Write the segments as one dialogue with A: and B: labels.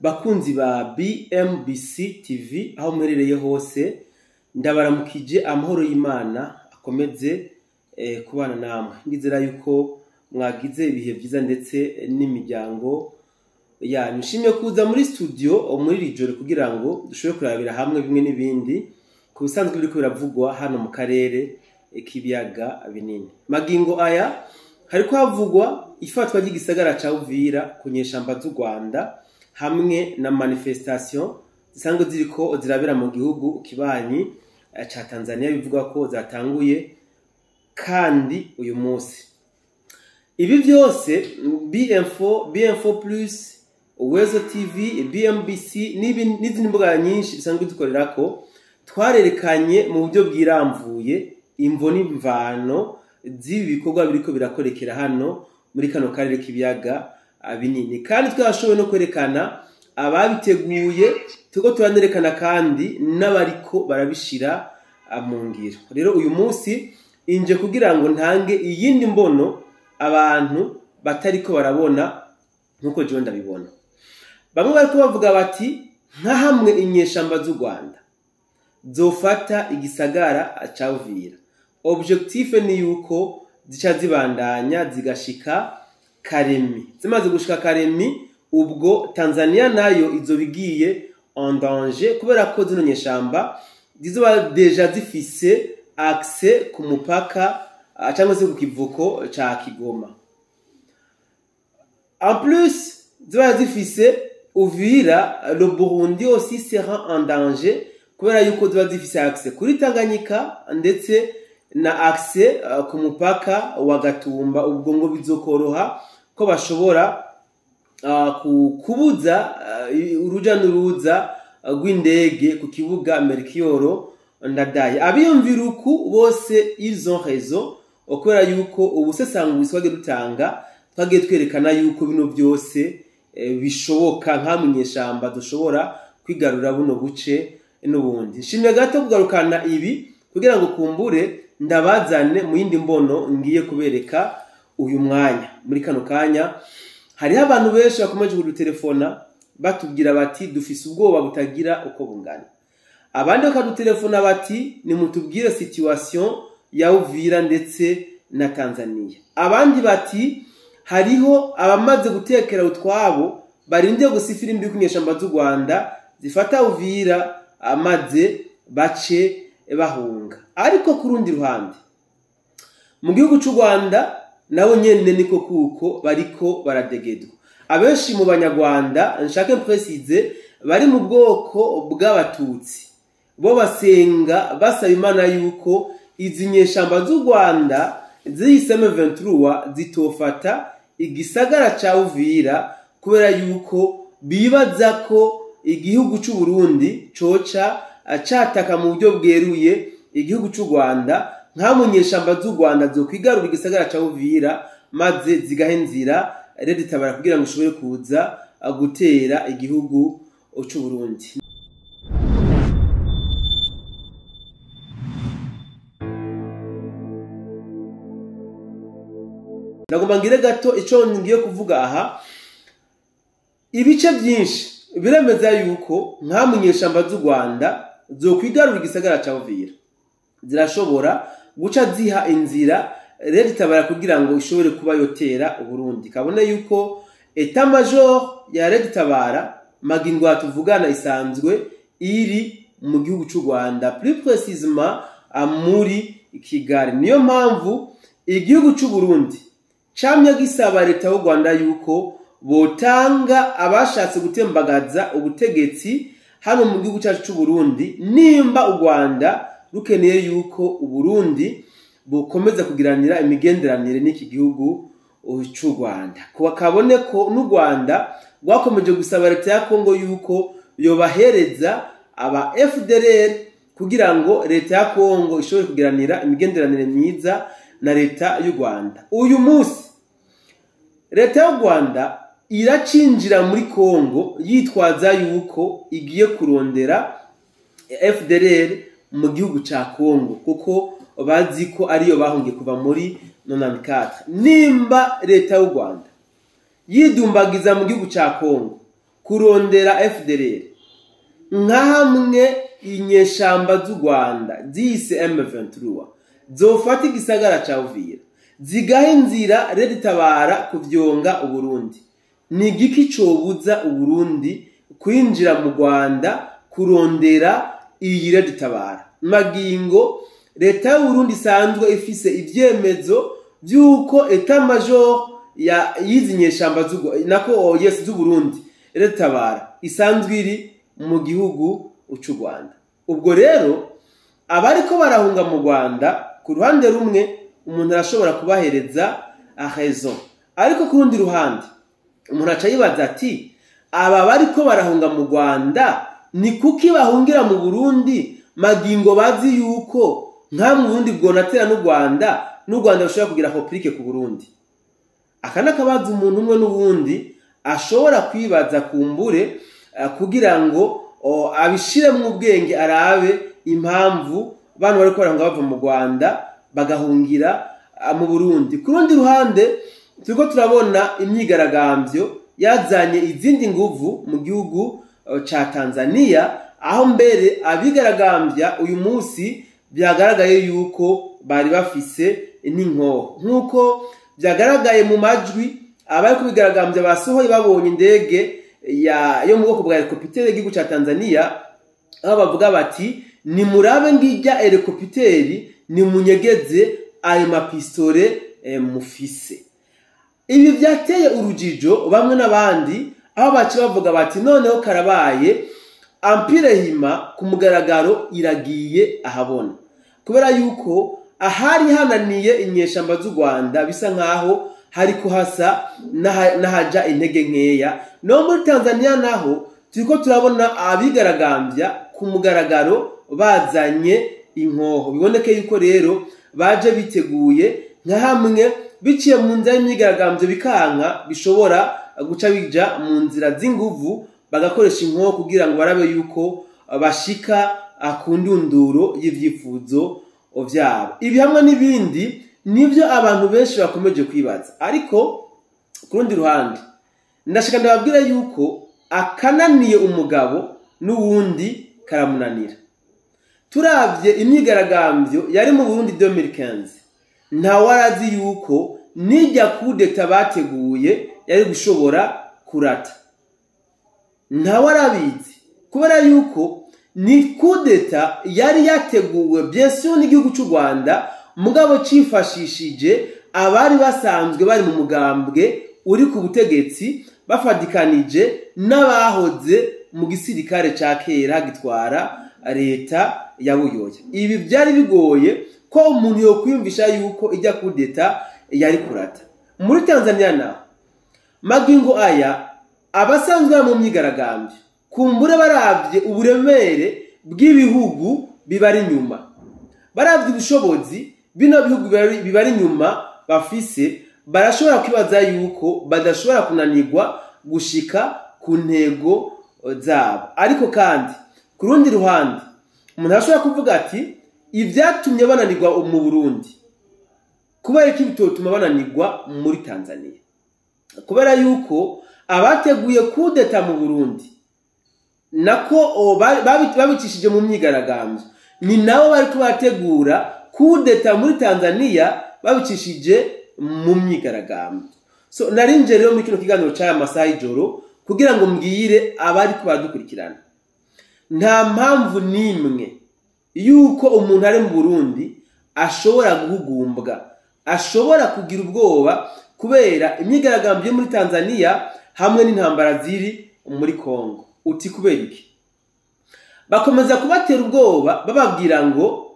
A: Bakunzi ba BMBC TV aho muherereye hose, ndabaramukije, amahoro y'Imana akomeze kubana namwe. Ndizera yuko mwagize ibihe byiza ndetse n'imiryango yanyu. Nshimye kuza muri studio muri iri joro kugira ngo dushobore kurabira hamwe bimwe n'ibindi ku bisanzwe biriko biravugwa hano mu karere k'ibiyaga binini. Magingo aya hariko havugwa ifatwa ry'igisagara ca Uvira ku nyeshamba z'u Rwanda hamwe na manifestation zisanzwe ziriko zirabera mu gihugu kibanyi ca Tanzania, bivuga ko zatanguye kandi uyu munsi. Ibi byose BM4, BM4 Plus, Uwezo TV, BMBC n'izindi mbuga nyinshi bisanzwe dukorerako, twarerekanye mu buryo bwiramvuye imvo n'imvano z'ibi bikorwa biriko birakorekera hano muri kano karere k'ibiyaga binini, kandi twashoboye no kwerekana ababiteguye, turiko turanerekana kandi n'abariko barabishira mu ngiro. Rero uyu munsi inje kugira ngo ntange iyindi mbono abantu batariko barabona nkuko jewe ndabibona. Bamwe bariko bavuga bati nka hamwe inyeshamba z'u Rwanda zofata igisagara ca Uvira, objectif ni yuko zica zibandanya zigashika Karemi. Zimaze gushika Karemi, ubwo Tanzania nayo izobigiye en danger, kubera ko zino nyeshamba zizoba deja zifise accès ku mupaka cyangwa se ku kivuko ca Kigoma. En plus ziba zifise Uvira, le Burundi aussi sera en danger, kubera yuko ziba zifise accès kuri Tanganyika ndetse na accès ku mupaka wa Gatumba. Ubwo ngo bizokoroha ko bashobora kubuza uruja n'uruza rw'indege ku kibuga Melchior Ndadaye. Abiyumvira uku bose ils ont raison, kubera yuko ubusesanguzi twagiye dutanga twagiye twerekana yuko bino byose bishoboka nka munyeshamba dushobora kwigarura buno buce n'ubundi. Nshimye gato kugarukana ibi kugira ngo kumbure ndabazane mu yindi mbono ngiye kubereka uyu mwanya. Muri kano kanya hariho abantu benshi bakomeje kudutelefona batubwira bati dufise ubwoba butagira uko bungana. Abandi bakadutelefona bati nimutubwire situation ya Uvira ndetse na Tanzania. Abandi bati hariho abamaze gutekera utwabo barinde gusifira imbi kunyeshamba z'u Rwanda zifata Uvira amaze bace bahunga. Ariko kurundi ruhande mu gihugu cy'u Rwanda nabo nyene niko kuko bariko baradegedwa. Abenshi mu banyarwanda nshake préciser bari mu bwoko bw'abatutsi, bo basenga basaba Imana yuko izi nyeshamba z'u Rwanda zihise M23 zitofata igisagara ca Uvira, kubera yuko bibaza ko igihugu cy'u Burundi coca cataka mu buryo bweruye igihugu cy'u Rwanda, nka munyeshamba z'u Rwanda zokwigarura igisagara ca Uvira maze zigahe nzira Red Tabara kugira ngo ushobore kuza gutera igihugu cy'u Burundi. Nagomba ngire gato ico ngiye kuvuga aha. Ibice byinshi biremeza yuko nka munyeshamba z'u Rwanda zokwigarura igisagara ca Uvira zirashobora guca ziha inzira Red Tabara kugira ngo ishobore kuba yotera Uburundi. Kabone yuko état major ya Red Tabara magingo tuvugana isanzwe iri mu gihugu cy'u Rwanda, plus précisément muri Kigali. Niyo mpamvu igihugu cy'u Burundi camye gisaba leta y'u Rwanda yuko botanga abashatse gutembagaza ubutegetsi hano mu gihugu cyacu cy'u Burundi, nimba u Rwanda rukeneye yuko Uburundi bukomeza kugiranira imigenderanire n'iki gihugu cy'u Rwanda. Kuwa kabone ko n'u Rwanda rwakomeje gusaba leta ya Kongo yuko yobahereza aba FDLR kugira ngo leta ya Kongo ishobore kugiranira imigenderanire myiza na leta y'u Rwanda. Uyu munsi leta y'u Rwanda iracinjira muri Kongo yitwaza yuko igiye kurondera FDLR mu gihugu ca Kongo, kuko bazi ko ariyo bahungiye kuva muri 94. Nimba leta y'u Rwanda yidumbagiza mu gihugu ca Kongo kurondera FDLR, nka hamwe inyeshamba z'u Rwanda zise M23 zofata igisagara ca Uvira zigaha inzira Red Tabara kuvyonga Uburundi, ni igiki cobuza Uburundi kwinjira mu Rwanda kurondera iyi Red Tabara? Magingo leta y'Uburundi isanzwe ifise ivyemezo vy'uko état major ya yizi nyeshamba nako yes z'Uburundi Red Tabara isanzwe iri mu gihugu c'u Rwanda. Ubwo rero abariko barahunga mu Rwanda, ku ruhande rumwe umuntu arashobora kubahereza raison, ariko ku rundi ruhande umuntu aca yibaza ati aba bariko barahunga mu Rwanda ni kuki bahungira mu Burundi magingo bazi yuko nka mu Burundi bwonatera n'u Rwanda, n'u Rwanda rushobora kugira réplique ku Burundi? Aka nakabaza umuntu umwe n'uwundi ashobora kwibaza kumbure kugira ngo abishiremwo ubwenge, arabe impamvu bantu bariko barahunga bava mu Rwanda bagahungira mu Burundi. Ku rundi ruhande turiko turabona imyigaragambyo yazanye izindi nguvu mu gihugu ca Tanzania, aho mbere abigaragambya uyu munsi byagaragaye yuko bari bafise n'inkoho, nk'uko byagaragaye mu majwi abari kubigaragambya basohoye babonye indege yo mu bwoko bwa hélicoptère y'igihugu ca Tanzania, aho bavuga bati nimurabe ngijya hélicoptère, nimunyegeze ayo mapistole mufise. Ibi byateye urujijo bamwe n'abandi, aho baci bavuga bati noneho karabaye, Empire Hima ku mugaragaro iragiye ahabona, kubera yuko ahari hananiye inyeshamba z'u Rwanda bisa nkaho hari kuhasa n'ahaja intege nkeya. No muri Tanzania naho turiko turabona abigaragambya ku mugaragaro bazanye inkoho, biboneke yuko rero baje biteguye nka hamwe biciye mu nzira y'imyigaragambyo bikanka, bishobora guca bija mu nzira z'inguvu bagakoresha inkoho kugira ngo barabe yuko bashika ku ndunduro y'ivyifuzo vyabo. Ibi hamwe n'ibindi nivyo abantu benshi bakomeje kwibaza, ariko ku rundi ruhande ndashaka ndababwira yuko akananiye umugabo n'uwundi karamunanira. Turavye imyigaragambyo yari mu Burundi 2015, ntawarazi yuko nijya kudeta bateguye yari gushobora kurata, ntawarabizi, kubera yuko ni kudeta yari yateguwe bien sûr n'igihugu c'u Rwanda, mugabo cifashishije abari basanzwe bari mu mugambwe uri ku butegetsi, bafadikanije n'abahoze mu gisirikare ca kera gitwara leta ya Buyoya. Ibi byari bigoye ko umuntu yokwiyumvisha yuko ijya kudeta yari kurata. Muri Tanzania naho magingo aya abasanzwe mu myigaragambyo kumbure baravye uburemere bw'ibihugu bibari inyuma, baravye ubushobozi bino bihugu bibari inyuma bafise, barashobora kwibaza yuko badashobora kunanirwa gushika ku ntego zabo. Ariko kandi ku rundi ruhande umuntu arashobora kuvuga ati ibyatumye bananirwa mu Burundi kubera iki bitotuma bananirwa muri Tanzania? Kubera yuko abateguye kudeta mu Burundi nako babicishije mu myigaragambyo, ni nabo bari kubategura kudeta muri Tanzania babicishije mu myigaragambyo. So narinje rero muri kino kiganiro c'aya masaha y'ijoro kugira ngo mbwire abari kubadukurikirana, nta mpamvu nimwe yuko umuntu ari mu Burundi ashobora guhugumbwa, ashobora kugira ubwoba kubera imyigaragambyo yo muri Tanzania hamwe n'intambara ziri muri Kongo. Uti kubera iki? Bakomeza kubatera ubwoba bababwira ngo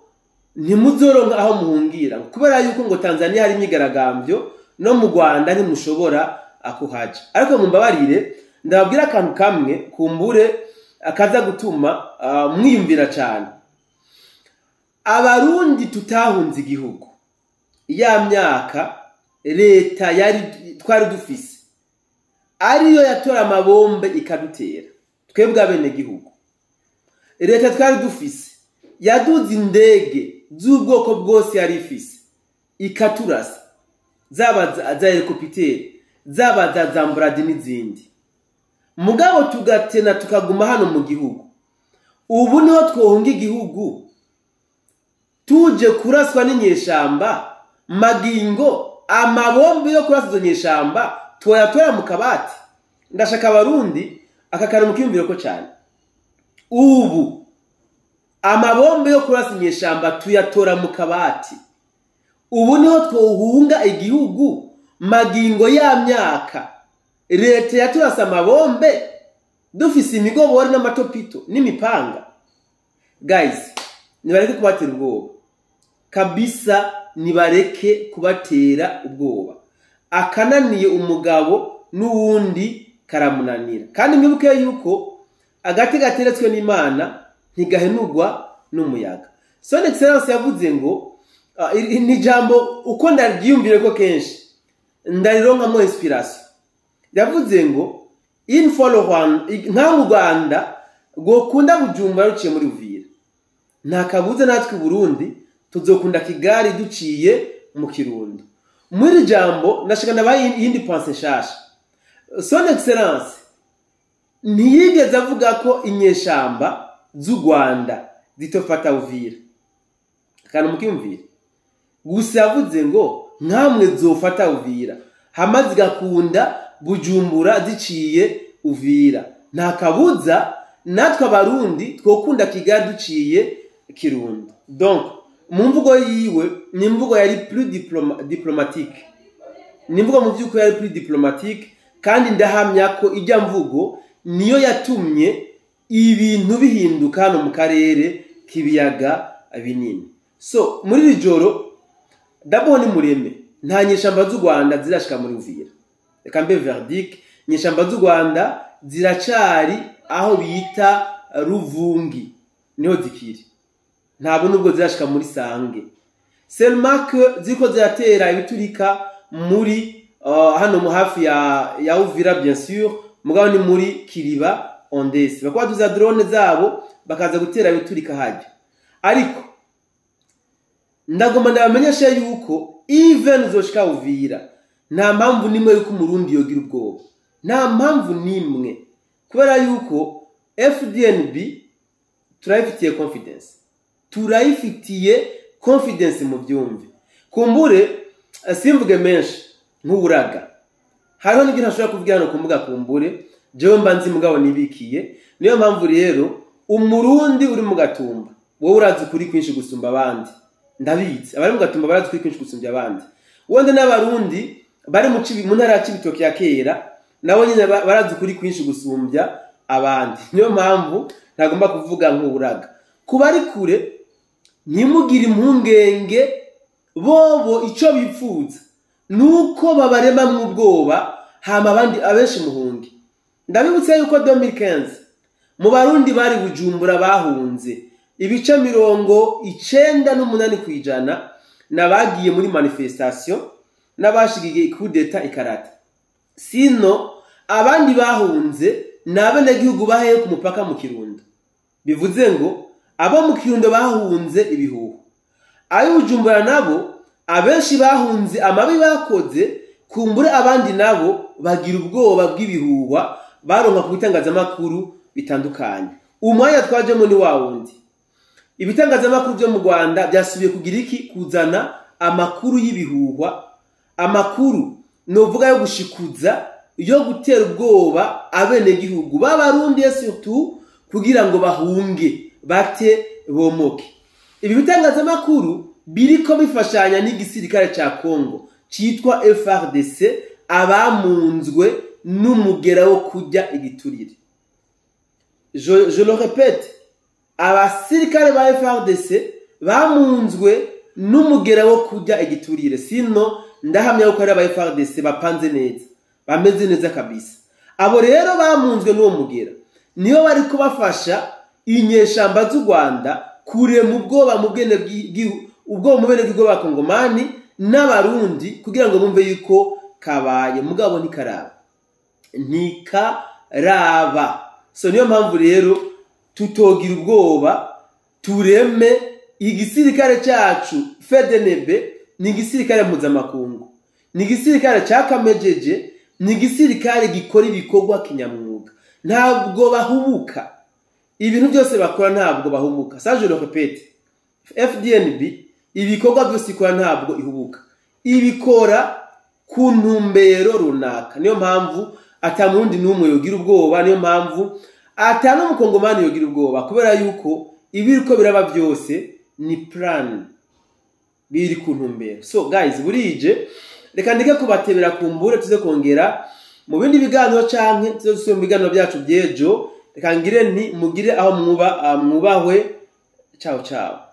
A: ntimuzoronka aho muhungira, kubera yuko ngo Tanzania hari imyigaragambyo no mu Rwanda ntimushobora kuhaja. Ariko mumbabarire ndababwira akantu kamwe kumbure akaza gutuma mwiyumvira cyane. Abarundi tutahunze igihugu ya myaka leta yari twari dufise ariyo yatora amabombe ikadutera twebwe abene gihugu. Leta twari dufise yaduze indege z'ubwoko bwose yari ifise ikaturasa, zaba za hélicoptère, zaba za Zambradi n'izindi. Mugabo tugatena tukaguma hano mu gihugu. Ubu niho twohunga igihugu tuje kuraswa n'inyeshamba magingo amabombe yo kurasa izo nyeshamba twoyatora mu kabati. Ndashaka abarundi aka kantu mukiyumvire ko cyane. Ubu amabombe yo kurasa inyeshamba tuyatora mu kabati. Ubu niho twohunga igihugu magingo ya myaka leta yaturasa amabombe dufise imigobori n'amatopito n'imipanga. Guys, nibareke kubatera ubwoba kabisa, nibareke kubatera ubwoba. Akananiye umugabo n'uwundi karamunanira. Kandi mwibuke yuko agati gateretswe n'Imana ntigahenurwa n'umuyaga. Son Excellence yavuze ngo ni jambo uko ndaryiyumvire ko kenshi ndarironkamo inspiration. Yavuze ngo une fois le Rwanda, nka u Rwanda rwokunda Bujumbura ruciye muri Uvira, nta kabuze natwe i Burundi tuzokunda Kigali duciye mu Kirundo. Muri iri jambo ndashaka ndabaha iyindi pensée nshasha. Son Excellence ntiyigeze avuga ko inyeshamba z'u Rwanda zitofata Uvira. Akantu mukiyumvira. Gusa yavuze ngo nkamwe zofata Uvira hama zigakunda Bujumbura ziciye Uvira, nta kabuza natwe abarundi twokunda Kigali duciye Kirundo. Donc mu mvugo yiwe ni imvugo yari plus diplomatique, ni imvugo mu by'ukuri yari plus diplomatique, kandi ndahamya ko ijya mvugo niyo yatumye ibintu bihinduka hano mu karere k'ibiyaga binini. So muri iri joro d'abord ni mureme, nta nyeshamba z'u Rwanda zirashika muri Uvira. Reka mbe verdict, nyeshamba z'u Rwanda ziracari aho bita Ruvungi, niho zikiri, ntabwo nubwo zirashika muri Sange. Seulement que ziko ziratera ibiturika muri hano mu hafi ya Uvira bien sûr, mugabo ni muri Kiriba Ondesi. Bakaba tuza drone zabo bakaza gutera ibiturika hajya. Ariko ndagomba ndabamenyesha yuko even uzoshika Uvira nta mpamvu nimwe yuko umurundi yogira ubwoba, nta mpamvu nimwe, kubera yuko FDNB turayifitiye confidence, turayifitiye confidence mu byumve. Kumbure simvuge menshi nk'uburaga, hariho n'ibyo ntashobora kuvuga hano ku mbuga, kumbure jewe mba nzi mugabo nibikiye. Niyo mpamvu rero umurundi uri mu Gatumba wowe urazi ukuri kwinshi gusumba abandi, ndabizi abari mu Gatumba barazi ukuri kwinshi gusumba abandi. Wenda n'abarundi bari mu ntara ya Cibitoke ya kera nabo nyine barazi ukuri kwinshi gusumbya abandi. Niyo mpamvu ntagomba kuvuga nk'uburaga. Kuba ari kure ntimugire impungenge, bobo ico bipfuza nuko babaremamwo ubwoba hama abandi abenshi muhunge. Ndabibutse yuko 2015 mu barundi bari Bujumbura bahunze ibice 98% n'abagiye muri manifestation n'abashigiye coup d'état ikarata. Sino abandi bahunze n'abenegihugu baheye ku mupaka mu Kirundo. Bivuze ngo abo mu Kirundo bahunze ibihuha, ayo Bujumbura nabo abenshi bahunze amabi bakoze, kumbure abandi nabo bagira ubwoba bw'ibihuha baronka ku bitangazamakuru bitandukanye. Umwanya twajemo ni wa wundi, ibitangazamakuru byo mu Rwanda byasubiye kugira iki? Kuzana amakuru y'ibihuhwa, amakuru novuga yo gushikuza, yo gutera ubwoba abenegihugu b'abarundi surtout kugira ngo bahunge bate bomoke. Ibi bitangazamakuru biriko bifashanya n'igisirikare ca Congo citwa FARDC, abamunzwe n'umugera wo kurya igiturire. Je le répète, abasirikare ba FARDC bamunzwe n'umugera wo kurya igiturire. Sino ndahamya ko ari aba FARDC bapanze neza, bameze neza kabisa. Abo rero bamunzwe n'uwo mugera niyo bari kubafasha inyeshamba z'u Rwanda kurema ubwoba mu bwene ubwoba mu bene bw'abakongomani n'abarundi kugira ngo bumve yuko kabaye, mugabo ntikaraba, ntikaraba. So niyo mpamvu rero tutogira ubwoba, tureme igisirikare cyacu FDNB. Ni igisirikare mpuzamakungu, ni igisirikare cakamejeje, ni igisirikare gikora ibikorwa kinyamwuga. Ntabwo bahubuka, ibintu byose bakora ntabwo bahubuka. Ça, je le répète, FDNB ibikorwa byose ikora ntabwo ihubuka, ibikora ku ntumbero runaka. Niyo mpamvu ata murundi n'umwe yogira ubwoba, niyo mpamvu ata n'umukongomani yogira ubwoba, kubera yuko ibiriko biraba byose ni plan, biri ku ntumbero. So guys, burije, reka ndeke kubatebera, kumbure tuze kongera mu bindi biganiro canke tuze dusubire mu biganiro byacu by'ejo. Reka ngire nti mugire aho mwuba, mwubahwe. Ciao ciao.